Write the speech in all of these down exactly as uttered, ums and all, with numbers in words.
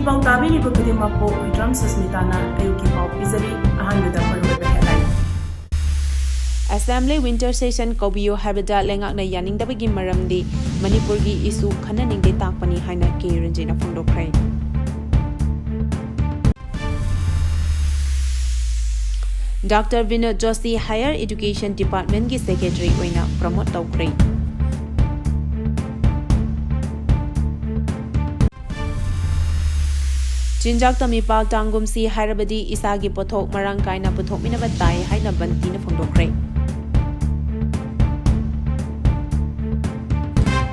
ꯄꯥꯎ ꯇꯥꯕꯤꯔꯤꯕ ꯈꯨꯗꯤꯡꯃꯛꯄꯨ ꯋꯤꯗ꯭ꯔꯝ ꯁꯁꯃꯤꯇꯥꯅ ꯑꯌꯨꯛꯀꯤ ꯄꯥꯎ ꯄꯤꯖꯔꯤ꯫ ꯑꯍꯥꯟꯕꯗ ꯃꯔꯨꯑꯣꯏꯕ headline꯫ Assembly winter session ꯀꯧꯕꯤꯌꯨ ꯍꯥꯏꯕꯗ ꯂꯩꯉꯥꯛꯅ ꯌꯥꯅꯤꯡꯗꯕꯒꯤ ꯃꯔꯝꯗꯤ ꯃꯅꯤꯄꯨꯔꯒꯤ issue ꯈꯟꯅꯅꯤꯡꯗꯦ ꯇꯥꯛꯄꯅꯤ ꯍꯥꯏꯅ ꯀꯦ ꯔꯟꯖꯤꯠꯅ ꯐꯣꯡꯗꯣꯛꯈ꯭ꯔꯦ꯫ Doctor Vinod Joshi Higher Education Department ꯀꯤ Secretary ꯑꯣꯏꯅ promote ꯇꯧꯈ꯭ꯔꯦ꯫ ꯆꯤꯟꯖꯥꯛꯇ ꯃꯤꯄꯥꯜ ꯇꯥꯡꯒꯨꯝꯁꯤ ꯍꯥꯏꯔꯕꯗꯤ ꯏꯁꯥꯒꯤ ꯄꯣꯠꯊꯣꯛ ꯃꯔꯥꯡ ꯀꯥꯏꯅ ꯄꯨꯊꯣꯛꯃꯤꯟꯅꯕ ꯇꯥꯏ ꯍꯥꯏꯅ ꯕꯟꯇꯤꯅ ꯐꯣꯡꯗꯣꯛꯈ꯭ꯔꯦ꯫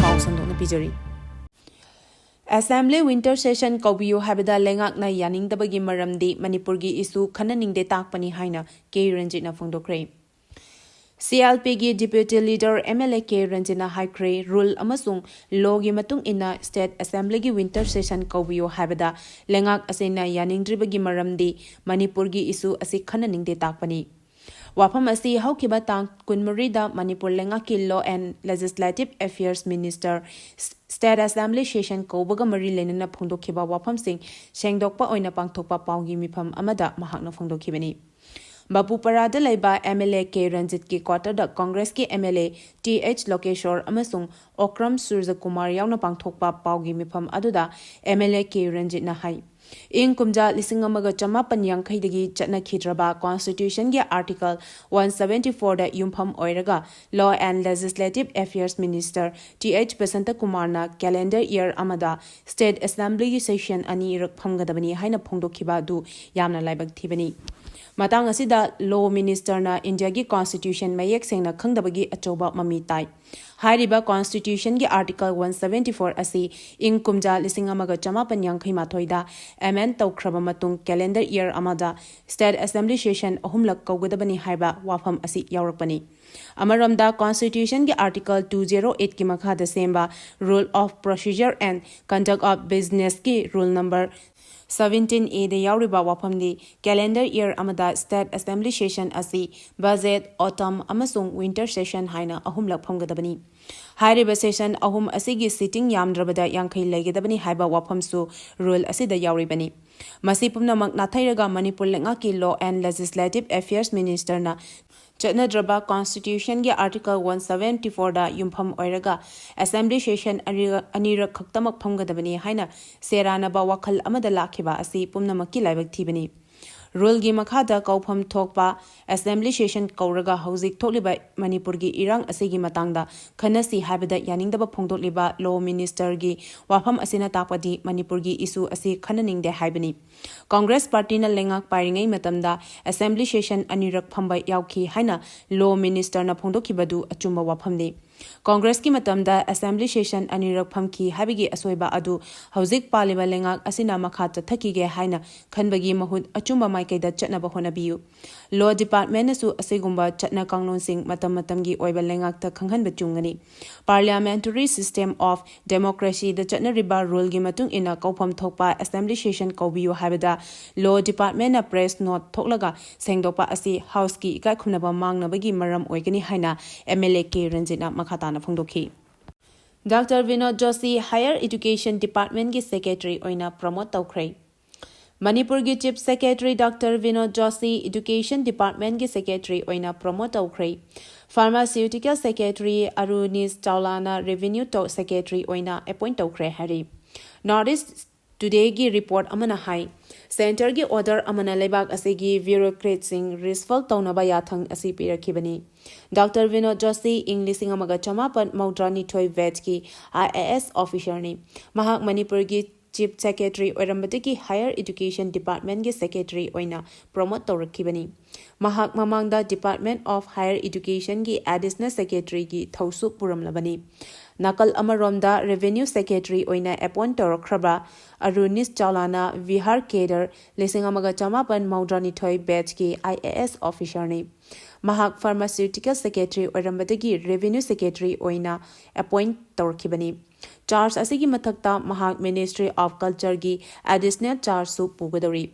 ꯄꯥꯎ ꯁꯟꯗꯣꯛꯅ ꯄꯤꯖꯔꯤ꯫ Assembly winter session ꯀꯧꯕꯤꯌꯨ ꯍꯥꯏꯕꯗ ꯂꯩꯉꯥꯛꯅ ꯌꯥꯅꯤꯡꯗꯕꯒꯤ ꯃꯔꯝꯗꯤ ꯃꯅꯤꯄꯨꯔꯒꯤ issue ꯈꯟꯅꯅꯤꯡꯗꯦ ꯇꯥꯛꯄꯅꯤ ꯍꯥꯏꯅ ꯀꯦ ꯔꯟꯖꯤꯠꯅ ꯐꯣꯡꯗꯣꯛꯈ꯭ꯔꯦ꯫ ꯁꯤ ꯑꯦꯜ ꯄꯤꯒꯤ Deputy Leader M L A ꯀꯦ ꯔꯟꯖꯤꯠꯅ ꯍꯥꯏꯈ꯭ꯔꯦ, rule ꯑꯃꯁꯨꯡ law ꯒꯤ ꯃꯇꯨꯡ ꯏꯟꯅ State Assembly ꯒꯤ winter session ꯀꯧꯕꯤꯌꯨ ꯍꯥꯏꯕꯗ ꯂꯩꯉꯥꯛ ꯑꯁꯤꯅ ꯌꯥꯅꯤꯡꯗ꯭ꯔꯤꯕꯒꯤ ꯃꯔꯝꯗꯤ ꯃꯅꯤꯄꯨꯔꯒꯤ issue ꯑꯁꯤ ꯈꯟꯅꯅꯤꯡꯗꯦ ꯇꯥꯛꯄꯅꯤ꯫ ꯋꯥꯐꯝ ꯑꯁꯤ ꯍꯧꯈꯤꯕ ꯇꯥꯡ ꯀꯨꯟꯃꯔꯤꯗ ꯃꯅꯤꯄꯨꯔ ꯂꯩꯉꯥꯛꯀꯤ Law and Legislative Affairs Minister State Assembly session ꯀꯧꯕꯒ ꯃꯔꯤ ꯂꯩꯅꯅ ꯐꯣꯡꯗꯣꯛꯈꯤꯕ ꯋꯥꯐꯝꯁꯤꯡ ꯁꯦꯡꯗꯣꯛꯄ ꯑꯣꯏꯅ ꯄꯥꯡꯊꯣꯛꯄ ꯄꯥꯎꯒꯤ ꯃꯤꯐꯝ ꯑꯃꯗ ꯃꯍꯥꯛꯅ ꯐꯣꯡꯗꯣꯛꯈꯤꯕꯅꯤ꯫ ꯕꯥꯄꯨꯄꯥꯔꯥꯗ ꯂꯩꯕ M L A ꯀꯦ ꯔꯟꯖꯤꯠꯀꯤ quarter ꯗ Congress ꯀꯤ M L A T H Lokeshore ꯑꯃꯁꯨꯡ ꯑꯣꯀ꯭ꯔꯝ ꯁꯨꯔꯖꯀꯨꯃꯥꯔ ꯌꯥꯎꯅ ꯄꯥꯡꯊꯣꯛꯄ ꯄꯥꯎꯒꯤ ꯃꯤꯐꯝ ꯑꯗꯨꯗ M L A ꯀꯦ ꯔꯟꯖꯤꯠꯅ ꯍꯥꯏ, ꯏꯪ ꯀꯨꯝꯖꯥ ꯂꯤꯁꯤꯡ ꯑꯃꯒ ꯆꯃꯥꯄꯟ ꯌꯥꯡꯈꯩꯗꯒꯤ ꯆꯠꯅꯈꯤꯗ꯭ꯔꯕ Constitution ꯒꯤ Article one seventy four ꯗ ꯌꯨꯝꯐꯝ ꯑꯣꯏꯔꯒ Law and Legislative Affairs Minister T H ꯕꯁꯟꯇꯀꯨꯃꯥꯔꯅ calendar year ꯑꯃꯗ State Assembly ꯒꯤ session ꯑꯅꯤꯔꯛ ꯐꯝꯒꯗꯕꯅꯤ ꯍꯥꯏꯅ ꯐꯣꯡꯗꯣꯛꯈꯤꯕ ꯑꯗꯨ ꯌꯥꯝꯅ ꯂꯥꯏꯕꯛ ꯊꯤꯕꯅꯤ꯫ ꯃꯇꯥꯡ ꯑꯁꯤꯗ Law Minister ꯅ India ꯒꯤ Constitution ꯃꯌꯦꯛ ꯁꯦꯡꯅ ꯈꯪꯗꯕꯒꯤ ꯑꯆꯧꯕ ꯃꯃꯤ ꯇꯥꯏ꯫ ꯍꯥꯏꯔꯤꯕ Constitution ꯒꯤ Article one seventy four ꯑꯁꯤ ꯏꯪ ꯀꯨꯝꯖꯥ ꯂꯤꯁꯤꯡ ꯑꯃꯒ ꯆꯃꯥꯄꯟ ꯌꯥꯡꯈꯩ ꯃꯥꯊꯣꯏꯗ amend ꯇꯧꯈ꯭ꯔꯕ ꯃꯇꯨꯡ calendar year ꯑꯃꯗ State Assembly session ꯑꯍꯨꯝꯂꯛ ꯀꯧꯒꯗꯕꯅꯤ ꯍꯥꯏꯕ ꯋꯥꯐꯝ ꯑꯁꯤ ꯌꯥꯎꯔꯛꯄꯅꯤ꯫ ꯑꯃꯔꯣꯝꯗ Constitution ꯒꯤ Article two zero eight ꯀꯤ ꯃꯈꯥꯗ ꯁꯦꯝꯕ Rule of Procedure and Conduct of Business ꯀꯤ rule number ꯁꯕꯦꯟꯇꯤꯟ ꯑꯦꯗ ꯌꯥꯎꯔꯤꯕ ꯋꯥꯐꯝꯗꯤ, calendar year ꯑꯃꯗ state assembly session ꯑꯁꯤ budget, autumn ꯑꯃꯁꯨꯡ winter session ꯍꯥꯏꯅ ꯑꯍꯨꯝꯂꯛ ꯐꯝꯒꯗꯕꯅꯤ꯫ ꯍꯥꯏꯔꯤꯕ session ꯑꯍꯨꯝ ꯑꯁꯤꯒꯤ sitting ꯌꯥꯝꯗ꯭ꯔꯕꯗ ꯌꯥꯡꯈꯩ ꯂꯩꯒꯗꯕꯅꯤ ꯍꯥꯏꯕ ꯋꯥꯐꯝꯁꯨ rule ꯑꯁꯤꯗ ꯌꯥꯎꯔꯤꯕꯅꯤ꯫ ꯃꯁꯤ ꯄꯨꯝꯅꯃꯛ ꯅꯥꯊꯩꯔꯒ ꯃꯅꯤꯄꯨꯔ ꯂꯩꯉꯥꯛꯀꯤ Law and Legislative Affairs Ministerꯅ ꯆꯠꯅꯗ꯭ꯔꯕ Constitutionꯒꯤ Article one seventy fourꯗ ꯌꯨꯝꯐꯝ ꯑꯣꯏꯔꯒ assembly session ꯑꯅꯤꯔꯛ, ꯑꯅꯤꯔꯛ ꯈꯛꯇꯃꯛ ꯐꯝꯒꯗꯕꯅꯤ ꯍꯥꯏꯅ ꯁꯦꯔꯥꯟꯅꯕ ꯋꯥꯈꯜ ꯑꯃꯗ ꯂꯥꯛꯈꯤꯕ ꯑꯁꯤ ꯄꯨꯝꯅꯃꯛꯀꯤ ꯂꯥꯏꯕꯛ ꯊꯤꯕꯅꯤ꯫ Ruleꯒꯤ ꯃꯈꯥꯗ ꯀꯧꯐꯝ ꯊꯣꯛꯄ assembly session ꯀꯧꯔꯒ ꯍꯧꯖꯤꯛ ꯊꯣꯛꯂꯤꯕ ꯃꯅꯤꯄꯨꯔꯒꯤ ꯏꯔꯥꯡ ꯑꯁꯤꯒꯤ ꯃꯇꯥꯡꯗ ꯈꯟꯅꯁꯤ ꯍꯥꯏꯕꯗ ꯌꯥꯅꯤꯡꯗꯕ ꯐꯣꯡꯗꯣꯛꯂꯤꯕ Law Ministerꯒꯤ ꯋꯥꯐꯝ ꯑꯁꯤꯅ ꯇꯥꯛꯄꯗꯤ ꯃꯅꯤꯄꯨꯔꯒꯤ issue ꯑꯁꯤ ꯈꯟꯅꯅꯤꯡꯗꯦ ꯍꯥꯏꯕꯅꯤ꯫ Congress partyꯅ ꯂꯩꯉꯥꯛ ꯄꯥꯏꯔꯤꯉꯩ ꯃꯇꯝꯗ assembly session ꯑꯅꯤꯔꯛ ꯐꯝꯕ ꯌꯥꯎꯈꯤ ꯍꯥꯏꯅ Law Ministerꯅ ꯐꯣꯡꯗꯣꯛꯈꯤꯕꯗꯨ ꯑꯆꯨꯝꯕ ꯋꯥꯐꯝꯅꯤ꯫ Congressꯀꯤ ꯃꯇꯝꯗ assembly session ꯑꯅꯤꯔꯛ ꯐꯝꯈꯤ ꯍꯥꯏꯕꯒꯤ ꯑꯁꯣꯏꯕ ꯑꯗꯨ ꯍꯧꯖꯤꯛ ꯄꯥꯜꯂꯤꯕ ꯂꯩꯉꯥꯛ ꯑꯁꯤꯅ ꯃꯈꯥ ꯆꯠꯊꯈꯤꯒꯦ ꯍꯥꯏꯅ ꯈꯟꯕꯒꯤ ꯃꯍꯨꯠ ꯑꯆꯨꯝꯕ ꯃꯥꯏꯀꯩꯗ ꯆꯠꯅꯕ ꯍꯣꯠꯅꯕꯤꯌꯨ꯫ Law Departmentꯅꯁꯨ ꯑꯁꯤꯒꯨꯝꯕ ꯆꯠꯅ ꯀꯥꯡꯂꯣꯟꯁꯤꯡ ꯃꯇꯝ ꯃꯇꯝꯒꯤ ꯑꯣꯏꯕ ꯂꯩꯉꯥꯛꯇ ꯈꯪꯍꯟꯕ ꯆꯨꯝꯒꯅꯤ꯫ Parliamentary system of democracyꯗ ꯆꯠꯅꯔꯤꯕ ruleꯒꯤ ꯃꯇꯨꯡ ꯏꯟꯅ ꯀꯧꯐꯝ ꯊꯣꯛꯄ assembly session ꯀꯧꯕꯤꯌꯨ ꯍꯥꯏꯕꯗ Law Departmentꯅ press note ꯊꯣꯛꯂꯒ ꯁꯦꯡꯗꯣꯛꯄ ꯑꯁꯤ Houseꯀꯤ ꯏꯀꯥꯏ ꯈꯨꯝꯅꯕ ꯃꯥꯡꯅꯕꯒꯤ ꯃꯔꯝ ꯑꯣꯏꯒꯅꯤ ꯍꯥꯏꯅ MLA ꯀꯦ ꯔꯟꯖꯤꯠꯅ ꯃꯈꯥ ꯇꯥꯅ ꯐꯣꯡꯗꯣꯛꯈꯤ꯫ Doctor Vinod Joshi Higher Education Departmentꯀꯤ Secretary ꯑꯣꯏꯅ promote ꯇꯧꯈ꯭ꯔꯦ꯫ ꯃꯅꯤꯄꯨꯔꯒꯤ Chief Secretary Doctor Vinod Joshi Education Departmentꯀꯤ Secretary ꯑꯣꯏꯅ promote ꯇꯧꯈ꯭ꯔꯦ꯫ Pharmaceutical Secretary Arunesh Chawlana Revenue ꯇꯧ-, Secretary ꯑꯣꯏꯅ appoint ꯇꯧꯈ꯭ꯔꯦ ꯍꯥꯏꯔꯤ꯫ North East Todayꯒꯤ report ꯑꯃꯅ ꯍꯥꯏ, Centreꯒꯤ order ꯑꯃꯅ ꯂꯩꯕꯥꯛ ꯑꯁꯤꯒꯤ bureaucratꯁꯤꯡ reshuffle ꯇꯧꯅꯕ ꯌꯥꯊꯪ ꯑꯁꯤ ꯄꯤꯔꯛꯈꯤꯕꯅꯤ꯫ Doctor Vinod Joshi ꯏꯪ ꯂꯤꯁꯤꯡ ꯑꯃꯒ ꯆꯃꯥꯄꯟ ꯃꯧꯗ꯭ꯔꯥꯅꯤꯊꯣꯏ batchꯀꯤ IAS officerꯅꯤ꯫ ꯃꯍꯥꯛ ꯃꯅꯤꯄꯨꯔꯒꯤ Chief Secretary ꯑꯣꯏꯔꯝꯕꯗꯒꯤ Higher Education Departmentꯀꯤ Secretary ꯑꯣꯏꯅ promote ꯇꯧꯔꯛꯈꯤꯕꯅꯤ꯫ ꯃꯍꯥꯛ ꯃꯃꯥꯡꯗ Department of Higher Educationꯒꯤ Additional Secretaryꯒꯤ ꯊꯧꯁꯨ ꯄꯨꯔꯝꯂꯕꯅꯤ꯫ ꯅꯥꯀꯜ ꯑꯃꯔꯣꯝꯗ Revenue Secretary ꯑꯣꯏꯅ appoint ꯇꯧꯔꯛꯈ꯭ꯔꯕ Arunesh Chawlana Bihar cadre ꯂꯤꯁꯤꯡ ꯑꯃꯒ ꯆꯃꯥꯄꯟ ꯃꯧꯗ꯭ꯔꯥꯅꯤꯊꯣꯏ batchꯀꯤ IAS officerꯅꯤ꯫ ꯃꯍꯥꯛ Pharmaceutical Secretary ꯑꯣꯏꯔꯝꯕꯗꯒꯤ Revenue Secretary ꯑꯣꯏꯅ appoint ꯇꯧꯔꯛꯈꯤꯕꯅꯤ꯫ Charge ꯑꯁꯤꯒꯤ ꯃꯊꯛꯇ ꯃꯍꯥꯛ Ministry of Culture ꯒꯤ additional charge ꯁꯨ ꯄꯨꯒꯗꯧꯔꯤ꯫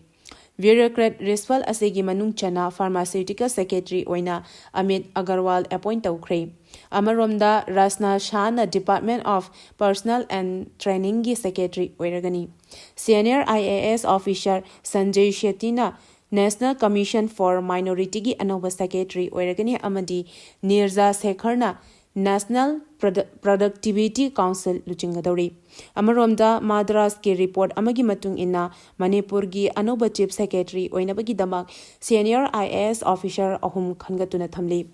Bureaucrat reshuffle ꯑꯁꯤꯒꯤ ꯃꯅꯨꯡ ꯆꯟꯅ Pharmaceutical Secretary ꯑꯣꯏꯅ Amit Agarwal appoint ꯇꯧꯈ꯭ꯔꯦ꯫ ꯑꯃꯔꯣꯝꯗ, Rajnath ꯁꯥꯍꯅ Department of Personnel and Training ꯒꯤ Secretary ꯑꯣꯏꯔꯒꯅꯤ꯫ Senior I A S officer Sanjay Shetty ꯅ National Commission for Minority ꯒꯤ ꯑꯅꯧꯕ Secretary ꯑꯣꯏꯔꯒꯅꯤ ꯑꯃꯗꯤ ꯅꯤꯔꯖꯥ ꯁꯦꯈꯔꯅ National Produ-, Productivity Council ꯂꯨꯆꯤꯡꯒꯗꯧꯔꯤ꯫ ꯑꯃꯔꯣꯝꯗ, ꯃꯗ꯭ꯔꯥꯁꯀꯤ report ꯑꯃꯒꯤ ꯃꯇꯨꯡ ꯏꯟꯅ, ꯃꯅꯤꯄꯨꯔꯒꯤ ꯑꯅꯧꯕ Chief Secretary ꯑꯣꯏꯅꯕꯒꯤꯗꯃꯛ senior I A S officer ꯑꯍꯨꯝ ꯈꯟꯒꯠꯇꯨꯅ ꯊꯝꯂꯤ꯫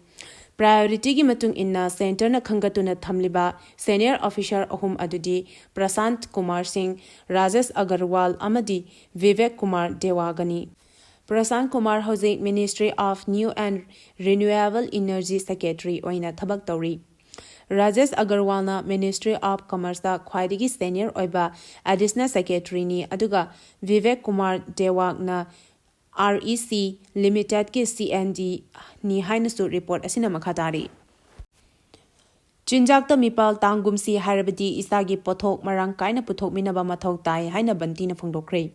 Priority ꯒꯤ ꯃꯇꯨꯡ ꯏꯟꯅ centre ꯅ ꯈꯟꯒꯠꯇꯨꯅ ꯊꯝꯂꯤꯕ senior officer ꯑꯍꯨꯝ ꯑꯗꯨꯗꯤ ꯄ꯭ꯔꯁꯥꯟꯠ ꯀꯨꯃꯥꯔ ꯁꯤꯡ, ꯔꯥꯖꯦꯁ ꯑꯒꯔꯋꯥꯜ ꯑꯃꯗꯤ ꯚꯤꯕꯦꯛ ꯀꯨꯃꯥꯔ ꯗꯦꯋꯥꯒꯅꯤ꯫ ꯄ꯭ꯔꯁꯥꯟꯠ ꯀꯨꯃꯥꯔ ꯍꯧꯖꯤꯛ Ministry of New and Renewable Energy Secretary ꯑꯣꯏꯅ ꯊꯕꯛ ꯇꯧꯔꯤ꯫ ꯔꯥꯖꯦꯁ ꯑꯒꯔꯋꯥꯜꯅ Ministry of Commerce ꯇ ꯈ꯭ꯋꯥꯏꯗꯒꯤ senior ꯑꯣꯏꯕ Additional Secretary ꯅꯤ, ꯑꯗꯨꯒ Vivek Kumar ꯗꯦꯋꯥꯛꯅ R E C Limited ꯀꯤ C N D ꯅꯤ ꯍꯥꯏꯅꯁꯨ report ꯑꯁꯤꯅ ꯃꯈꯥ ꯇꯥꯔꯤ꯫ ꯆꯤꯟꯖꯥꯛꯇ ꯃꯤꯄꯥꯜ ꯇꯥꯡꯒꯨꯝꯁꯤ ꯍꯥꯏꯔꯕꯗꯤ ꯏꯁꯥꯒꯤ ꯄꯣꯠꯊꯣꯛ ꯃꯔꯥꯡ ꯀꯥꯏꯅ ꯄꯨꯊꯣꯛꯃꯤꯟꯅꯕ ꯃꯊꯧ ꯇꯥꯏ ꯍꯥꯏꯅ ꯕꯟꯇꯤꯅ ꯐꯣꯡꯗꯣꯛꯈ꯭ꯔꯦ꯫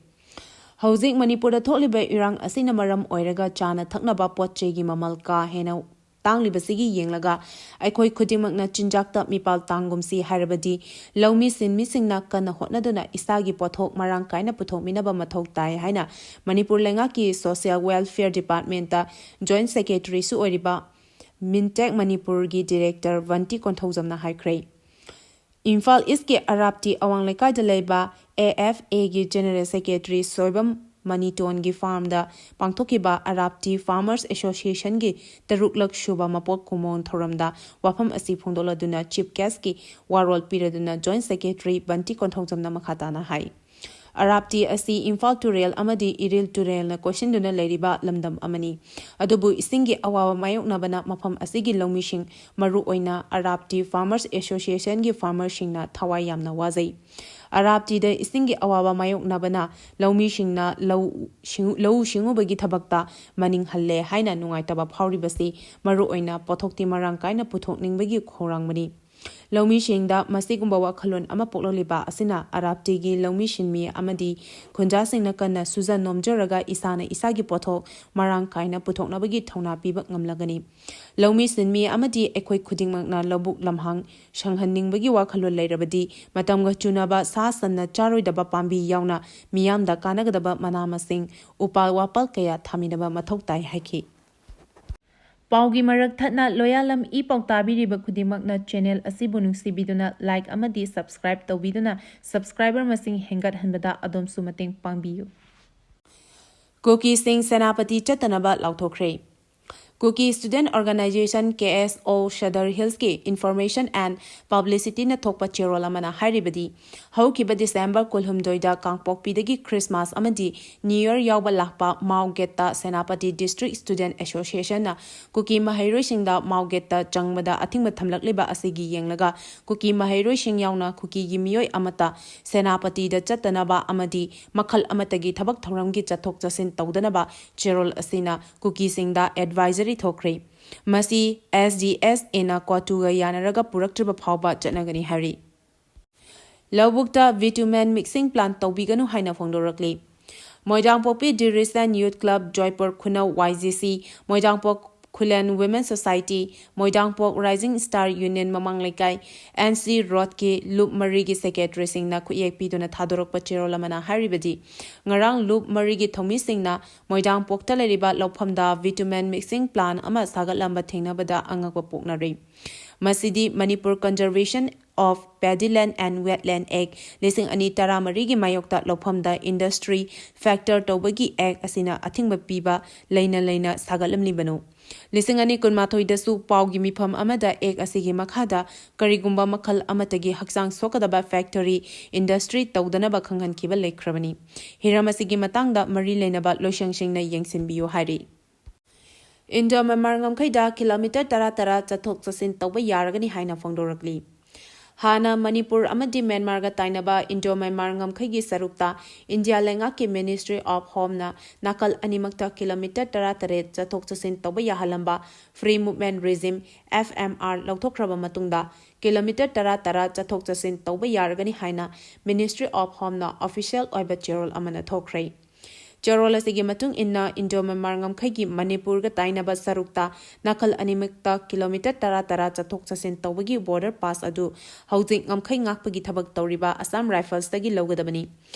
ꯍꯧꯖꯤꯛ ꯃꯅꯤꯄꯨꯔꯗ ꯊꯣꯛꯂꯤꯕ ꯏꯔꯥꯡ ꯑꯁꯤꯅ ꯃꯔꯝ ꯑꯣꯏꯔꯒ ꯆꯥꯅ ꯊꯛꯅꯕ ꯄꯣꯠ ꯆꯩꯒꯤ ꯃꯃꯜ ꯀꯥ ꯍꯦꯟꯅ ꯇꯥꯡꯂꯤꯕꯁꯤꯒꯤ ꯌꯦꯡꯂꯒ ꯑꯩꯈꯣꯏ ꯈꯨꯗꯤꯡꯃꯛꯅ ꯆꯤꯟꯖꯥꯛꯇ ꯃꯤꯄꯥꯜ ꯇꯥꯡꯒꯨꯝꯁꯤ ꯍꯥꯏꯔꯕꯗꯤ ꯂꯧꯃꯤ ꯁꯤꯟꯃꯤꯁꯤꯡꯅ ꯀꯟꯅ ꯍꯣꯠꯅꯗꯨꯅ ꯏꯁꯥꯒꯤ ꯄꯣꯠꯊꯣꯛ ꯃꯔꯥꯡ ꯀꯥꯏꯅ ꯄꯨꯊꯣꯛꯃꯤꯟꯅꯕ ꯃꯊꯧ ꯇꯥꯏ ꯍꯥꯏꯅ ꯃꯅꯤꯄꯨꯔ ꯂꯩꯉꯥꯛꯀꯤ Social Welfare Department ꯇ Joint Secretary ꯁꯨ ꯑꯣꯏꯔꯤꯕ ꯃꯤꯟꯇꯦꯛ ꯃꯅꯤꯄꯨꯔꯒꯤ Director ꯕꯟꯇꯤ ꯀꯣꯟꯊꯧꯖꯝꯅ ꯍꯥꯏꯈ꯭ꯔꯦ꯫ ꯏꯝꯐꯥꯜ East ꯀꯤ ꯑꯔꯥꯞꯇꯤ ꯑꯋꯥꯡ ꯂꯩꯀꯥꯏꯗ ꯂꯩꯕ A F A ꯒꯤ General Secretary ꯁꯣꯏꯕꯝ ꯃꯅꯤꯇꯣꯟꯒꯤ farm ꯗ ꯄꯥꯡꯊꯣꯛꯈꯤꯕ ꯑꯔꯥꯞꯇꯤ Farmers Association ꯒꯤ ꯇꯔꯨꯛꯂꯛ ꯁꯨꯕ ꯃꯄꯣꯛ ꯀꯨꯝꯑꯣꯟ ꯊꯧꯔꯝꯗ ꯋꯥꯐꯝ ꯑꯁꯤ ꯐꯣꯡꯗꯣꯛꯂꯗꯨꯅ Chief Guest ꯀꯤ ꯋꯥꯔꯣꯜ ꯄꯤꯔꯗꯨꯅ Joint Secretary ꯕꯟꯇꯤ ꯀꯣꯟꯊꯧꯖꯝꯅ ꯃꯈꯥ ꯇꯥꯅ ꯍꯥꯏ꯫ ꯑꯔꯥꯞꯇꯤ ꯑꯁꯤ ꯏꯝꯐꯥꯜ ꯇꯨꯔꯦꯜ ꯑꯃꯗꯤ ꯏꯔꯤꯜ ꯇꯨꯔꯦꯜꯅ ꯀꯣꯏꯁꯤꯟꯗꯨꯅ ꯂꯩꯔꯤꯕ ꯂꯝꯗꯝ ꯑꯃꯅꯤ꯫ ꯑꯗꯨꯕꯨ ꯏꯁꯤꯡꯒꯤ ꯑꯋꯥꯕ ꯃꯥꯌꯣꯛꯅꯕꯅ ꯃꯐꯝ ꯑꯁꯤꯒꯤ ꯂꯧꯃꯤꯁꯤꯡ, ꯃꯔꯨꯑꯣꯏꯅ ꯑꯔꯥꯞꯇꯤ ꯐꯥꯔꯃꯔꯁ ꯑꯦꯁꯣꯁꯤꯌꯦꯁꯟꯒꯤ ꯐꯥꯔꯃꯔꯁꯤꯡꯅ ꯊꯋꯥꯏ ꯌꯥꯝꯅ ꯋꯥꯖꯩ꯫ ꯑꯔꯥꯞꯇꯤꯗ ꯏꯁꯤꯡꯒꯤ ꯑꯋꯥꯕ ꯃꯥꯌꯣꯛꯅꯕꯅ ꯂꯧꯃꯤꯁꯤꯡꯅ ꯂꯧ ꯁꯤꯡꯎ-, ꯂꯧꯎ ꯁꯤꯡꯎꯕꯒꯤ ꯊꯕꯛꯇ ꯃꯅꯤꯡ ꯍꯜꯂꯦ ꯍꯥꯏꯅ ꯅꯨꯡꯉꯥꯏꯇꯕ ꯐꯥꯎꯔꯤꯕꯁꯤ ꯃꯔꯨꯑꯣꯏꯅ ꯄꯣꯠꯊꯣꯛꯇꯤ ꯃꯔꯥꯡ ꯀꯥꯏꯅ ꯄꯨꯊꯣꯛꯅꯤꯡꯕꯒꯤ ꯈꯧꯔꯥꯡꯕꯅꯤ꯫ ꯂꯧꯃꯤꯁꯤꯡꯗ ꯃꯁꯤꯒꯨꯝꯕ ꯋꯥꯈꯜꯂꯣꯟ ꯑꯃ ꯄꯣꯛꯂꯛꯂꯤꯕ ꯑꯁꯤꯅ ꯑꯔꯥꯞꯇꯤꯒꯤ ꯂꯧꯃꯤ ꯁꯤꯟꯃꯤ ꯑꯃꯗꯤ ꯈꯨꯟꯖꯥꯁꯤꯡꯅ ꯀꯟꯅ ꯁꯨꯖ ꯅꯣꯝꯖꯔꯒ ꯏꯁꯥꯅ ꯏꯁꯥꯒꯤ ꯄꯣꯠꯊꯣꯛ ꯃꯔꯥꯡ ꯀꯥꯏꯅ ꯄꯨꯊꯣꯛꯅꯕꯒꯤ ꯊꯧꯅꯥ ꯄꯤꯕ ꯉꯝꯂꯒꯅꯤ꯫ ꯂꯧꯃꯤ ꯁꯤꯟꯃꯤ ꯑꯃꯗꯤ ꯑꯩꯈꯣꯏ ꯈꯨꯗꯤꯡꯃꯛꯅ ꯂꯧꯕꯨꯛ ꯂꯝꯍꯥꯡ ꯁꯪꯍꯟꯅꯤꯡꯕꯒꯤ ꯋꯥꯈꯜꯂꯣꯟ ꯂꯩꯔꯕꯗꯤ ꯃꯇꯝꯒ ꯆꯨꯅꯕ ꯁꯥ ꯁꯟꯅ ꯆꯥꯔꯣꯏꯗꯕ ꯄꯥꯝꯕꯤ ꯌꯥꯎꯅ ꯃꯤꯌꯥꯝꯗ ꯀꯥꯟꯅꯒꯗꯕ ꯃꯅꯥ ꯃꯁꯤꯡ, ꯎꯄꯥꯜ ꯋꯥꯄꯥꯜ ꯀꯌꯥ ꯊꯥꯃꯤꯟꯅꯕ ꯃꯊꯧ ꯇꯥꯏ ꯍꯥꯏꯈꯤ꯫ ꯄꯥꯎꯒꯤ ꯃꯔꯛ ꯊꯠꯅ ꯂꯣꯌꯥꯂꯝ ꯏ ꯄꯥꯎ ꯇꯥꯕꯤꯔꯤꯕ ꯈꯨꯗꯤꯡꯃꯛꯅ ꯆꯦꯅꯦꯜ ꯑꯁꯤꯕꯨ ꯅꯨꯡꯁꯤꯕꯤꯗꯨꯅ ꯂꯥꯏꯛ ꯑꯃꯗꯤ ꯁꯕꯁꯀ꯭ꯔꯥꯏꯕ ꯇꯧꯕꯤꯗꯨꯅ ꯁꯕꯁꯀ꯭ꯔꯥꯏꯕꯔ ꯃꯁꯤꯡ ꯍꯦꯟꯒꯠꯍꯟꯕꯗ ꯑꯗꯣꯝꯁꯨ ꯃꯇꯦꯡ ꯄꯥꯡꯕꯤꯌꯨ꯫ ꯀꯨꯀꯤꯁꯤꯡ ꯁꯦꯅꯥꯄꯇꯤ ꯆꯠꯇꯅꯕ ꯂꯥꯎꯊꯣꯛꯈ꯭ꯔꯦ꯫ ꯀꯨꯀꯤ ꯁ꯭ꯇꯨꯗꯦꯟꯠ ꯑꯣꯔꯒꯅꯥꯏꯖꯦꯁꯟ, ꯀꯦ ꯑꯦꯁ ꯑꯣ, ꯁꯗꯔ ꯍꯤꯜꯁꯀꯤ ꯏꯟꯐꯣꯔꯃꯦꯁꯟ ꯑꯦꯟ ꯄꯕ꯭ꯂꯤꯁꯤꯇꯤꯅ ꯊꯣꯛꯄ ꯆꯦꯔꯣꯜ ꯑꯃꯅ ꯍꯥꯏꯔꯤꯕꯗꯤ, ꯍꯧꯈꯤꯕ ꯗꯤꯁꯦꯝꯕꯔ ꯀꯨꯟꯍꯨꯝꯗꯣꯏꯗ ꯀꯥꯡꯄꯣꯛꯄꯤꯗꯒꯤ ꯈ꯭ꯔꯤꯁꯃꯥꯁ ꯑꯃꯗꯤ ꯅ꯭ꯌꯨ ꯌꯔ ꯌꯥꯎꯕ ꯂꯥꯛꯄ ꯃꯥꯎ ꯒꯦꯠꯇ ꯁꯦꯅꯥꯄꯇꯤ ꯗꯤꯁꯇ꯭ꯔꯤꯛ ꯁ꯭ꯇꯨꯗꯦꯟꯠ ꯑꯦꯁꯣꯁꯤꯌꯦꯁꯟꯅ ꯀꯨꯀꯤ ꯃꯍꯩꯔꯣꯏꯁꯤꯡꯗ ꯃꯥꯎ ꯒꯦꯠꯇ ꯆꯪꯕꯗ ꯑꯊꯤꯡꯕ ꯊꯝꯂꯛꯂꯤꯕ ꯑꯁꯤꯒꯤ ꯌꯦꯡꯂꯒ ꯀꯨꯀꯤ ꯃꯍꯩꯔꯣꯏꯁꯤꯡ ꯌꯥꯎꯅ ꯀꯨꯀꯤꯒꯤ ꯃꯤꯑꯣꯏ ꯑꯃꯠꯇ ꯁꯦꯅꯥꯄꯇꯤꯗ ꯆꯠꯇꯅꯕ ꯑꯃꯗꯤ ꯃꯈꯜ ꯑꯃꯠꯇꯒꯤ ꯊꯕꯛ ꯊꯧꯔꯝꯒꯤ ꯆꯠꯊꯣꯛ ꯆꯠꯁꯤꯟ ꯇꯧꯗꯅꯕ ꯆꯦꯔꯣꯜ ꯑꯁꯤꯅ ꯀꯨꯀꯤꯁꯤꯡꯗ ꯑꯦꯗꯚꯥꯏꯖꯔꯤ ꯊꯣꯛꯈ꯭ꯔꯦ꯫ ꯃꯁꯤ ꯑꯦꯁ ꯗꯤ ꯑꯦꯁ ꯑꯦꯅ ꯀ꯭ꯋꯥꯇꯨꯒ ꯌꯥꯅꯔꯒ ꯄꯨꯔꯛꯇ꯭ꯔꯤꯕ ꯐꯥꯎꯕ ꯆꯠꯅꯒꯅꯤ ꯍꯥꯏꯔꯤ꯫ ꯂꯧꯕꯨꯛꯇ ꯕꯤꯇꯨꯃꯦꯟ ꯃꯤꯛꯁꯤꯡ ꯄ꯭ꯂꯥꯟ ꯇꯧꯕꯤꯒꯅꯨ ꯍꯥꯏꯅ ꯐꯣꯡꯗꯣꯔꯛꯂꯤ꯫ ꯃꯣꯏꯔꯥꯡꯄꯣꯛꯄꯤ ꯗꯤꯔꯤꯁꯂꯦꯟ youth club, Joypur Khunou Y G C, Moirangpok Khullen women society, Moirangpok rising star union Mamang Leikai, N C ꯔꯣꯗꯀꯤ ꯂꯨꯞ ꯃꯔꯤꯒꯤ ꯁꯦꯀ꯭ꯔꯦꯇꯔꯤꯁꯤꯡꯅ ꯈꯨꯠꯌꯦꯛ ꯄꯤꯗꯨꯅ ꯊꯥꯗꯣꯔꯛꯄ ꯆꯦꯔꯣꯜ ꯑꯃꯅ ꯍꯥꯏꯔꯤꯕꯗꯤ, ꯉꯔꯥꯡ ꯂꯨꯞ ꯃꯔꯤꯒꯤ ꯊꯧꯃꯤꯁꯤꯡꯅ ꯃꯣꯏꯔꯥꯡꯄꯣꯛꯇ ꯂꯩꯔꯤꯕ ꯂꯧꯐꯝꯗ ꯕꯤꯇꯨꯃꯦꯟ ꯃꯤꯛꯁꯤꯡ ꯄ꯭ꯂꯥꯟ ꯑꯃ ꯁꯥꯒꯠꯂꯝꯕ ꯊꯦꯡꯅꯕꯗ ꯑꯉꯛꯄ ꯄꯣꯛꯅꯔꯤ꯫ ꯃꯁꯤꯗꯤ Manipur Conservation of Paddy Land and Wetland Act ꯂꯤꯁꯤꯡ ꯑꯅꯤ ꯇꯔꯥꯃꯔꯤꯒꯤ ꯃꯥꯌꯣꯛꯇ ꯂꯧꯐꯝꯗ industry factor ꯇꯧꯕꯒꯤ act ꯑꯁꯤꯅ ꯑꯊꯤꯡꯕ ꯄꯤꯕ ꯂꯩꯅ ꯂꯩꯅ ꯁꯥꯒꯠꯂꯝꯂꯤꯕꯅꯨ꯫ ꯂꯤꯁꯤꯡ ꯑꯅꯤ ꯀꯨꯟꯃꯥꯊꯣꯏꯗꯁꯨ ꯄꯥꯎꯒꯤ ꯃꯤꯐꯝ ꯑꯃꯗ act ꯑꯁꯤꯒꯤ ꯃꯈꯥꯗ ꯀꯔꯤꯒꯨꯝꯕ ꯃꯈꯜ ꯑꯃꯠꯇꯒꯤ ꯍꯛꯆꯥꯡ ꯁꯣꯛꯀꯗꯕ factory, industry ꯇꯧꯗꯅꯕ ꯈꯪꯍꯟꯈꯤꯕ ꯂꯩꯈ꯭ꯔꯕꯅꯤ꯫ ꯍꯤꯔꯝ ꯑꯁꯤꯒꯤ ꯃꯇꯥꯡꯗ ꯃꯔꯤ ꯂꯩꯅꯕ ꯂꯣꯏꯁꯪꯁꯤꯡꯅ ꯌꯦꯡꯁꯤꯟꯕꯤꯌꯨ ꯍꯥꯏꯔꯤ꯫ ꯏꯟꯗꯣ ꯃ꯭ꯌꯥꯟꯃꯥꯔ ꯉꯝꯈꯩꯗ kilometre ꯇꯔꯥ ꯇꯔꯥ ꯆꯠꯊꯣꯛ ꯆꯠꯁꯤꯟ ꯇꯧꯕ ꯌꯥꯔꯒꯅꯤ ꯍꯥꯏꯅ ꯐꯣꯡꯗꯣꯔꯛꯂꯤ꯫ ꯍꯥꯟꯅ ꯃꯅꯤꯄꯨꯔ ꯑꯃꯗꯤ ꯃ꯭ꯌꯥꯟꯃꯥꯔꯒ ꯇꯥꯏꯅꯕ ꯏꯟꯗꯣ ꯃ꯭ꯌꯥꯟꯃꯥꯔ ꯉꯝꯈꯩꯒꯤ ꯁꯔꯨꯛꯇ ꯏꯟꯗꯤꯌꯥ ꯂꯩꯉꯥꯛꯀꯤ Ministry of Homeꯅ ꯅꯥꯀꯜ ꯑꯅꯤꯃꯛꯇ kilometre ꯇꯔꯥ ꯇꯔꯦꯠ ꯆꯠꯊꯣꯛ ꯆꯠꯁꯤꯟ ꯇꯧꯕ ꯌꯥꯍꯜꯂꯝꯕ Free Movement Regime, F M R, ꯂꯧꯊꯣꯛꯈ꯭ꯔꯕ ꯃꯇꯨꯡꯗ kilometre ꯇꯔꯥ ꯇꯔꯥ ꯆꯠꯊꯣꯛ ꯆꯠꯁꯤꯟ ꯇꯧꯕ ꯌꯥꯔꯒꯅꯤ ꯍꯥꯏꯅ Ministry of Homeꯅ official ꯑꯣꯏꯕ ꯆꯦꯔꯣꯜ ꯑꯃꯅ ꯊꯣꯛꯈ꯭ꯔꯦ꯫ ꯆꯦꯔꯣꯜ ꯑꯁꯤꯒꯤ ꯃꯇꯨꯡ ꯏꯟꯅ, ꯏꯟꯗꯣ ꯃ꯭ꯌꯥꯟꯃꯥꯔ ꯉꯝꯈꯩꯒꯤ ꯃꯅꯤꯄꯨꯔꯒ ꯇꯥꯏꯅꯕ ꯁꯔꯨꯛꯇ ꯅꯥꯀꯜ ꯑꯅꯤꯃꯛꯇ kilometre ꯇꯔꯥ ꯇꯔꯥ ꯆꯠꯊꯣꯛ ꯆꯠꯁꯤꯟ ꯇꯧꯕꯒꯤ border pass ꯑꯗꯨ ꯍꯧꯖꯤꯛ ꯉꯝꯈꯩ ꯉꯥꯛꯄꯒꯤ ꯊꯕꯛ ꯇꯧꯔꯤꯕ Assam Riflesꯇꯒꯤ ꯂꯧꯒꯗꯕꯅꯤ꯫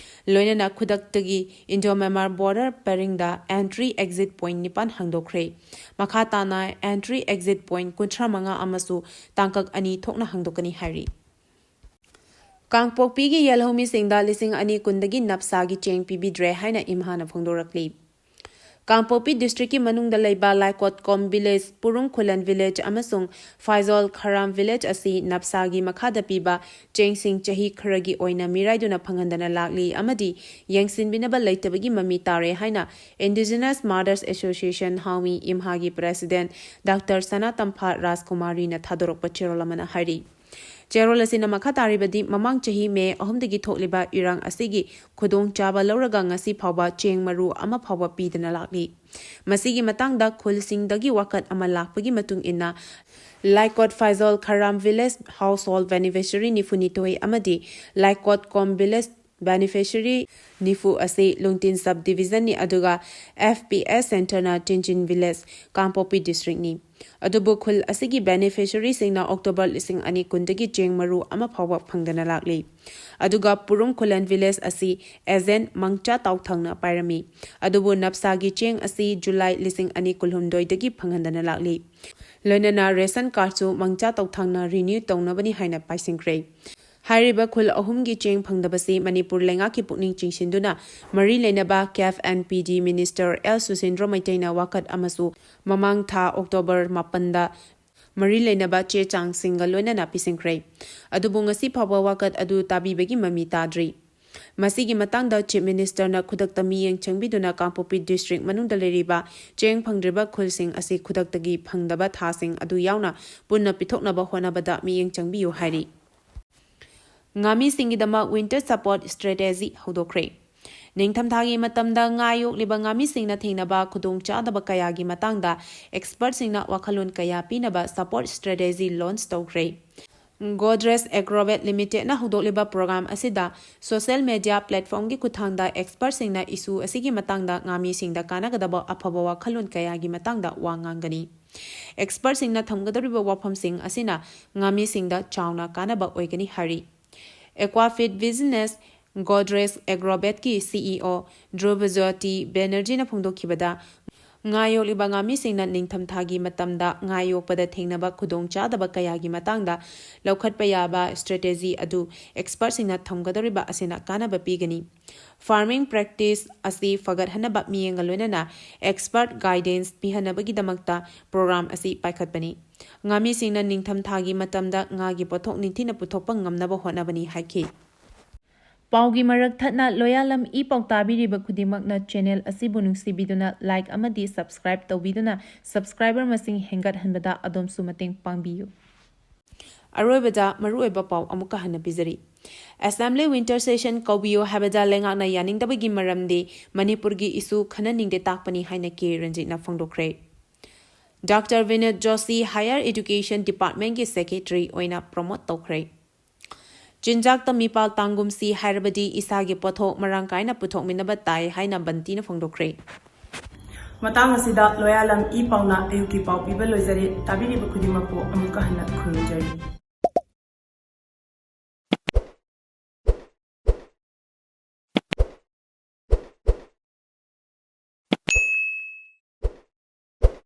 ꯂꯣꯏꯅꯅ ꯈꯨꯗꯛꯇꯒꯤ ꯏꯟꯗꯣ ꯃ꯭ꯌꯥꯟꯃꯥꯔ border ꯄꯔꯤꯡꯗ entry exit point ꯅꯤꯄꯥꯟ ꯍꯥꯡꯗꯣꯛꯈ꯭ꯔꯦ꯫ ꯃꯈꯥ ꯇꯥꯅ entry exit point ꯀꯨꯟꯊ꯭ꯔꯥ ꯃꯉꯥ ꯑꯃꯁꯨ ꯇꯥꯡꯀꯛ ꯑꯅꯤ ꯊꯣꯛꯅ ꯍꯥꯡꯗꯣꯛꯀꯅꯤ ꯍꯥꯏꯔꯤ꯫ ꯀꯥꯡꯄꯣꯛꯄꯤꯒꯤ ꯌꯦꯜꯍꯧꯃꯤꯁꯤꯡꯗ ꯂꯤꯁꯤꯡ ꯑꯅꯤ ꯀꯨꯟꯗꯒꯤ ꯅꯞꯁꯥꯒꯤ ꯆꯦꯡ ꯄꯤꯕꯤꯗ꯭ꯔꯦ ꯍꯥꯏꯅ ꯏꯝꯍꯥꯅ ꯐꯣꯡꯗꯣꯔꯛꯂꯤ꯫ ꯀꯥꯡꯄꯣꯛꯄꯤ districtꯀꯤ ꯃꯅꯨꯡꯗ ꯂꯩꯕ ꯂꯥꯏꯀꯣꯠꯀꯣꯝ village, ꯄꯨꯔꯨꯡ ꯈꯨꯂꯟ village ꯑꯃꯁꯨꯡ ꯐꯥꯏꯖꯣꯜ ꯈꯔꯥꯝ village ꯑꯁꯤ ꯅꯞꯁꯥꯒꯤ ꯃꯈꯥꯗ ꯄꯤꯕ ꯆꯦꯡꯁꯤꯡ ꯆꯍꯤ ꯈꯔꯒꯤ ꯑꯣꯏꯅ ꯃꯤꯔꯥꯏꯗꯨꯅ ꯐꯪꯍꯟꯗꯅ ꯂꯥꯛꯂꯤ ꯑꯃꯗꯤ ꯌꯦꯡꯁꯤꯟꯕꯤꯅꯕ ꯂꯩꯇꯕꯒꯤ ꯃꯃꯤ ꯇꯥꯔꯦ ꯍꯥꯏꯅ Indigenous Mothers Association ꯍꯥꯎꯃꯤ ꯏꯝꯍꯥꯒꯤ president Doctor ꯁꯅꯥꯇꯝꯐꯥ ꯔꯥꯖꯀꯨꯃꯥꯔꯤꯅ ꯊꯥꯗꯣꯔꯛꯄ ꯆꯦꯔꯣꯜ ꯑꯃꯅ ꯍꯥꯏꯔꯤ꯫ ꯆꯦꯔꯣꯜ ꯑꯁꯤꯅ ꯃꯈꯥ ꯇꯥꯔꯤꯕꯗꯤ ꯃꯃꯥꯡ ꯆꯍꯤ ꯃꯦ ꯑꯍꯨꯝꯗꯒꯤ ꯊꯣꯛꯂꯤꯕ ꯏꯔꯥꯡ ꯑꯁꯤꯒꯤ ꯈꯨꯗꯣꯡꯆꯥꯕ ꯂꯧꯔꯒ ꯉꯁꯤ ꯐꯥꯎꯕ ꯆꯦꯡ ꯃꯔꯨ ꯑꯃ ꯐꯥꯎꯕ ꯄꯤꯗꯅ ꯂꯥꯛꯂꯤ꯫ ꯃꯁꯤꯒꯤ ꯃꯇꯥꯡꯗ ꯈꯨꯜꯁꯤꯡꯗꯒꯤ ꯋꯥꯀꯠ ꯑꯃ ꯂꯥꯛꯄꯒꯤ ꯃꯇꯨꯡ ꯏꯟꯅ ꯂꯥꯏꯀꯣꯠ ꯐꯥꯏꯖꯣꯜ ꯈꯔꯥꯝ village household beneficiary ꯅꯤꯐꯨꯅꯤꯊꯣꯏ ꯑꯃꯗꯤ ꯂꯥꯏꯀꯣꯠ ꯀꯣꯝ village Beneficiary ꯅꯤꯐꯨ ꯑꯁꯤ ꯂꯨꯡꯇꯤꯟ Sub Divisionꯅꯤ, ꯑꯗꯨꯒ F P S Centreꯅ ꯇꯤꯟꯖꯤꯟ Village, ꯀꯥꯡꯄꯣꯛꯄꯤ Districtꯅꯤ꯫ ꯑꯗꯨꯕꯨ ꯈꯨꯜ ꯑꯁꯤꯒꯤ beneficiaryꯁꯤꯡꯅ October ꯂꯤꯁꯤꯡ ꯑꯅꯤ ꯀꯨꯟꯗꯒꯤ ꯆꯦꯡ ꯃꯔꯨ ꯑꯃ ꯐꯥꯎꯕ ꯐꯪꯗꯅ ꯂꯥꯛꯂꯤ꯫ ꯑꯗꯨꯒ ꯄꯨꯔꯨꯝ ꯈꯨꯂꯦꯟ Village ꯑꯁꯤ agent ꯃꯪꯆꯥ ꯇꯥꯎꯊꯪꯅ ꯄꯥꯏꯔꯝꯃꯤ꯫ ꯑꯗꯨꯕꯨ ꯅꯞꯁꯥꯒꯤ ꯆꯦꯡ ꯑꯁꯤ July ꯂꯤꯁꯤꯡ ꯑꯅꯤ ꯀꯨꯟꯍꯨꯝꯗꯣꯏꯗꯒꯤ ꯐꯪꯍꯟꯗꯅ ꯂꯥꯛꯂꯤ꯫ ꯂꯣꯏꯅꯅ ration cardꯁꯨ ꯃꯪꯆꯥ ꯇꯧꯊꯥꯡꯅ renew ꯇꯧꯅꯕꯅꯤ ꯍꯥꯏꯅ ꯄꯥꯏꯁꯤꯟꯈ꯭ꯔꯦ꯫ ꯍꯥꯏꯔꯤꯕ ꯈꯨꯜ ꯑꯍꯨꯝꯒꯤ ꯆꯦꯡ ꯐꯪꯗꯕꯁꯤ ꯃꯅꯤꯄꯨꯔ ꯂꯩꯉꯥꯛꯀꯤ ꯄꯨꯛꯅꯤꯡ ꯆꯤꯡꯁꯤꯟꯗꯨꯅ ꯃꯔꯤ ꯂꯩꯅꯕ CAF and PD Minister L ꯁꯨꯁꯤꯟꯗ꯭ꯔꯣ ꯃꯩꯇꯩꯅ ꯋꯥꯀꯠ ꯑꯃꯁꯨ ꯃꯃꯥꯡ ꯊꯥ October ꯃꯥꯄꯟꯗ ꯃꯔꯤ ꯂꯩꯅꯕ ꯆꯦ ꯆꯥꯡꯁꯤꯡꯒ ꯂꯣꯏꯅꯅ ꯄꯤꯁꯤꯟꯈ꯭ꯔꯦ꯫ ꯑꯗꯨꯕꯨ ꯉꯁꯤ ꯐꯥꯎꯕ ꯋꯥꯀꯠ ꯑꯗꯨ ꯇꯥꯕꯤꯕꯒꯤ ꯃꯃꯤ ꯇꯥꯗ꯭ꯔꯤ꯫ ꯃꯁꯤꯒꯤ ꯃꯇꯥꯡꯗ Chief Ministerꯅ ꯈꯨꯗꯛꯇ ꯃꯤꯠꯌꯦꯡ ꯆꯪꯕꯤꯗꯨꯅ ꯀꯥꯡꯄꯣꯛꯄꯤ District ꯃꯅꯨꯡꯗ ꯂꯩꯔꯤꯕ ꯆꯦꯡ ꯐꯪꯗ꯭ꯔꯤꯕ ꯈꯨꯜꯁꯤꯡ ꯑꯁꯤ ꯈꯨꯗꯛꯇꯒꯤ ꯐꯪꯗꯕ ꯊꯥꯁꯤꯡ ꯑꯗꯨ ꯌꯥꯎꯅ ꯄꯨꯟꯅ ꯄꯤꯊꯣꯛꯅꯕ ꯍꯣꯠꯅꯕꯗ ꯃꯤꯠꯌꯦꯡ ꯆꯪꯕꯤꯌꯨ ꯍꯥꯏꯔꯤ꯫ ꯉꯥꯃꯤꯁꯤꯡꯒꯤꯗꯃꯛ winter support strategy ꯍꯧꯗꯣꯛꯈ꯭ꯔꯦ꯫ ꯅꯤꯡꯊꯝꯊꯥꯒꯤ ꯃꯇꯝꯗ ꯉꯥ ꯌꯣꯛꯂꯤꯕ ꯉꯥꯃꯤꯁꯤꯡꯅ ꯊꯦꯡꯅꯕ ꯈꯨꯗꯣꯡꯆꯥꯗꯕ ꯀꯌꯥꯒꯤ ꯃꯇꯥꯡꯗ expertꯁꯤꯡꯅ ꯋꯥꯈꯜꯂꯣꯟ ꯀꯌꯥ ꯄꯤꯅꯕ support strategy launch ꯇꯧꯈ꯭ꯔꯦ꯫ Godrej Agrovet Limitedꯅ ꯍꯧꯗꯣꯛꯂꯤꯕ program ꯑꯁꯤꯗ social media platformꯒꯤ ꯈꯨꯠꯊꯥꯡꯗ expertꯁꯤꯡꯅ issue ꯑꯁꯤꯒꯤ ꯃꯇꯥꯡꯗ ꯉꯥꯃꯤꯁꯤꯡꯗ ꯀꯥꯟꯅꯒꯗꯕ ꯑꯐꯕ ꯋꯥꯈꯜꯂꯣꯟ ꯀꯌꯥꯒꯤ ꯃꯇꯥꯡꯗ ꯋꯥ ꯉꯥꯡꯒꯅꯤ꯫ Expertꯁꯤꯡꯅ ꯊꯝꯒꯗꯧꯔꯤꯕ ꯋꯥꯐꯝꯁꯤꯡ ꯑꯁꯤꯅ ꯉꯥꯃꯤꯁꯤꯡꯗ ꯆꯥꯎꯅ ꯀꯥꯟꯅꯕ ꯑꯣꯏꯒꯅꯤ ꯍꯥꯏꯔꯤ꯫ Aquafeed Business Godrej Agrovetꯀꯤ CEO Dhrubajyoti Banerjeeꯅ ꯐꯣꯡꯗꯣꯛꯈꯤꯕꯗ, ꯉꯥ ꯌꯣꯛꯂꯤꯕ ꯉꯥꯃꯤꯁꯤꯡꯅ ꯅꯤꯡꯊꯝꯊꯥꯒꯤ ꯃꯇꯝꯗ ꯉꯥ ꯌꯣꯛꯄꯗ ꯊꯦꯡꯅꯕ ꯈꯨꯗꯣꯡꯆꯥꯗꯕ ꯀꯌꯥꯒꯤ ꯃꯇꯥꯡꯗ ꯂꯧꯈꯠꯄ ꯌꯥꯕ strategy ꯑꯗꯨ expertꯁꯤꯡꯅ ꯊꯝꯒꯗꯧꯔꯤꯕ ꯑꯁꯤꯅ ꯀꯥꯟꯅꯕ ꯄꯤꯒꯅꯤ꯫ Farming practice ꯑꯁꯤ ꯐꯒꯠꯍꯟꯅꯕ ꯃꯤꯠꯌꯦꯡꯒ ꯂꯣꯏꯅꯅ expert guidance ꯄꯤꯍꯟꯅꯕꯒꯤꯗꯃꯛꯇ program ꯑꯁꯤ ꯄꯥꯏꯈꯠꯄꯅꯤ꯫ ꯉꯥꯃꯤꯁꯤꯡꯅ ꯅꯤꯡꯊꯝꯊꯥꯒꯤ ꯃꯇꯝꯗ ꯉꯥꯒꯤ ꯄꯣꯠꯊꯣꯛ ꯅꯤꯡꯊꯤꯅ ꯄꯨꯊꯣꯛꯄ ꯉꯝꯅꯕ ꯍꯣꯠꯅꯕꯅꯤ ꯍꯥꯏꯈꯤ꯫ ꯄꯥꯎꯒꯤ ꯃꯔꯛ ꯊꯠꯅ ꯂꯣꯌꯥꯂꯝ ꯏ ꯄꯥꯎ ꯇꯥꯕꯤꯔꯤꯕ ꯈꯨꯗꯤꯡꯃꯛꯅ channel ꯑꯁꯤꯕꯨ ꯅꯨꯡꯁꯤꯕꯤꯗꯨꯅ like ꯑꯃꯗꯤ subscribe ꯇꯧꯕꯤꯗꯨꯅ subscriber ꯃꯁꯤꯡ ꯍꯦꯟꯒꯠꯍꯟꯕꯗ ꯑꯗꯣꯝꯁꯨ ꯃꯇꯦꯡ ꯄꯥꯡꯕꯤꯌꯨ꯫ ꯑꯔꯣꯏꯕꯗ ꯃꯔꯨꯑꯣꯏꯕ ꯄꯥꯎ ꯑꯃꯨꯛꯀ ꯍꯟꯅ ꯄꯤꯖꯔꯤ꯫ Assembly winter session ꯀꯧꯕꯤꯌꯨ ꯍꯥꯏꯕꯗ ꯂꯩꯉꯥꯛꯅ ꯌꯥꯅꯤꯡꯗꯕꯒꯤ ꯃꯔꯝꯗꯤ ꯃꯅꯤꯄꯨꯔꯒꯤ issue ꯈꯟꯅꯅꯤꯡꯗꯦ ꯇꯥꯛꯄꯅꯤ ꯍꯥꯏꯅ ꯀꯦ ꯔꯟꯖꯤꯠꯅ ꯐꯣꯡꯗꯣꯛꯈ꯭ꯔꯦ꯫ Doctor Vinod Joshi Higher Education Departmentꯀꯤ Secretary ꯑꯣꯏꯅ promote ꯇꯧꯈ꯭ꯔꯦ꯫ ꯆꯤꯟꯖꯥꯛꯇ ꯃꯤꯄꯥꯜ ꯇꯥꯡꯒꯨꯝꯁꯤ ꯍꯥꯏꯔꯕꯗꯤ ꯏꯁꯥꯒꯤ ꯄꯣꯠꯊꯣꯛ ꯃꯔꯥꯡ ꯀꯥꯏꯅ ꯄꯨꯊꯣꯛꯃꯤꯟꯅꯕ ꯇꯥꯏ ꯍꯥꯏꯅ ꯕꯟꯇꯤꯅ ꯐꯣꯡꯗꯣꯛꯈ꯭ꯔꯦ꯫ ꯃꯇꯥꯡ ꯑꯁꯤꯗ ꯂꯣꯌꯥꯂꯝ ꯏ ꯄꯥꯎꯅ ꯑꯌꯨꯛꯀꯤ ꯄꯥꯎ ꯄꯤꯕ ꯂꯣꯏꯖꯔꯦ꯫ ꯇꯥꯕꯤꯔꯤꯕ ꯈꯨꯗꯤꯡꯃꯛꯄꯨ ꯑꯃꯨꯛꯀ ꯍꯟꯅ ꯈꯨꯔꯨꯝꯖꯔꯤ꯫